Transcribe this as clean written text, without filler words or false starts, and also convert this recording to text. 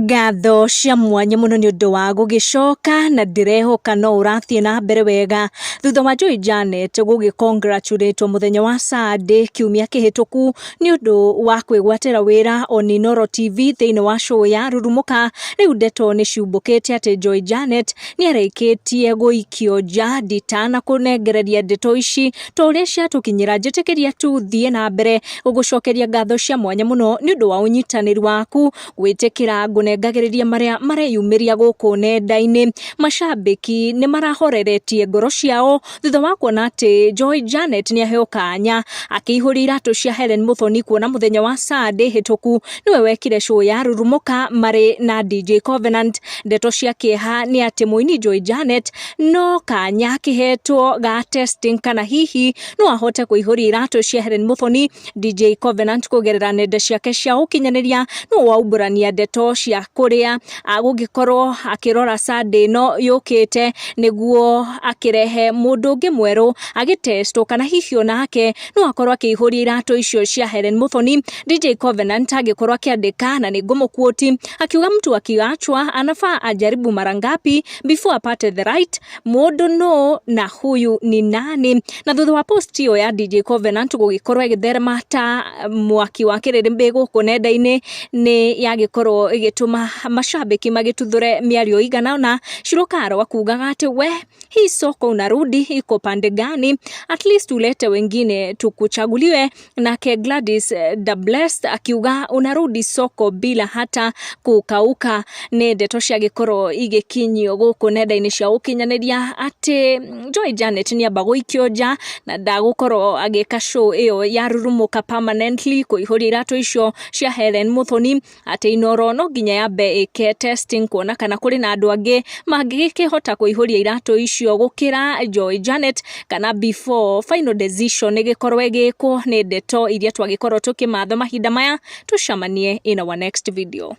Ngatho cia mwanya mũno nĩ ũndũ wa gũgĩcoka na ndĩrehoka no ũrathiĩ na mbere wega thutha wa Joy Janet gũgĩ congratulate mũthenya wa Sunday kiumia kĩhĩtũku nĩ ũndũ wa kwĩgwatĩra wĩra on Inooro TV thĩinĩ wa show ya Rurumũka. Rĩu ndeto nĩ ciumbũkĩte atĩ Joy Janet nĩ arĩkĩtie gũikio nja. Nditana kũnengereria ndeto ici ta ũrĩa ciatũkinyĩra, njĩtĩkĩria tu thiĩ na mbere gũgũcokeria ngatho cia mwanya mũno nĩ ũndũ wa ũnyitanĩri waku gwĩtĩkĩra ngũnengagĩrĩria marĩa mareyumĩria gũkũ nenda-inĩ. Macambĩki nĩ marahoreretie ngoro ciao thutha wa kuona atĩ Joy Janet nĩ aheo kanya akĩihũria iratũ cia Helen Muthoni, kuona mũthenya wa Sunday hĩtũku nĩwe wekire show ya Rurumũka marĩ na DJ Covenant. Ndeto cia kĩeha nĩ atĩ mũini Joy Janet no kanya akĩhetwo ga testing kana hihi no ahote kũihũria iratũ cia Helen Muthoni. DJ Covenant kũgerera nenda ciake cia ũkinyanĩria no waumbũrania ndeto cia kũrĩa agũgĩkorwo akĩrora Sunday ĩno yũkĩte nĩguo akĩrehe mũndũ ũngĩ mwerũ agĩtestwo kana hihi onake no akorwo akĩihũria iratũ icio cia Helen Muthoni. DJ Covenant agĩkorwo akĩandĩka, na nĩ ngũmũquote, akiuga, "Mtu akiachwa anafaa ajaribu mara ngapi before apate the right mũndũ? No na huyu ni nani?" Na thutha wa post ĩyo ya DJ Covenant gũgĩkorwo ĩgĩtherema ta mwaki wa kĩrĩrĩmbĩ gũkũ nenda-inĩ, nĩ yagĩkorwo ĩgĩtũma macambĩki magĩtuthũre mĩario igana ũna. Shirokaro akugaga atĩ, "We, hii soko unarudi iko pande gani? At least ulete wengine tukuchaguliwe." Nake Gladys the Blessed akiuga, "Unarudi soko bila hata kukauka." Nĩ ndeto ciagĩkorwo igĩkinyio gũkũ nenda-inĩ cia ũkinyanĩria atĩ Joy Janet nĩ amba gũikio nja na ndagũkorwo agĩka show ĩyo ya Rurumũka permanently kũihũria iratũ icio cia Helen Muthoni, atĩ Inooro no nginya yambe ĩke testing kuona kana kũrĩ na andũ angĩ mangĩkĩhota kũihũria iratũ icio gũkĩra Joy Janet, kana before final decision ĩgĩkorwo ĩgĩkwo. Nĩ ndeto iria twagĩkorwo tũkĩmatha mahinda maya. Tũcemanie in our next video.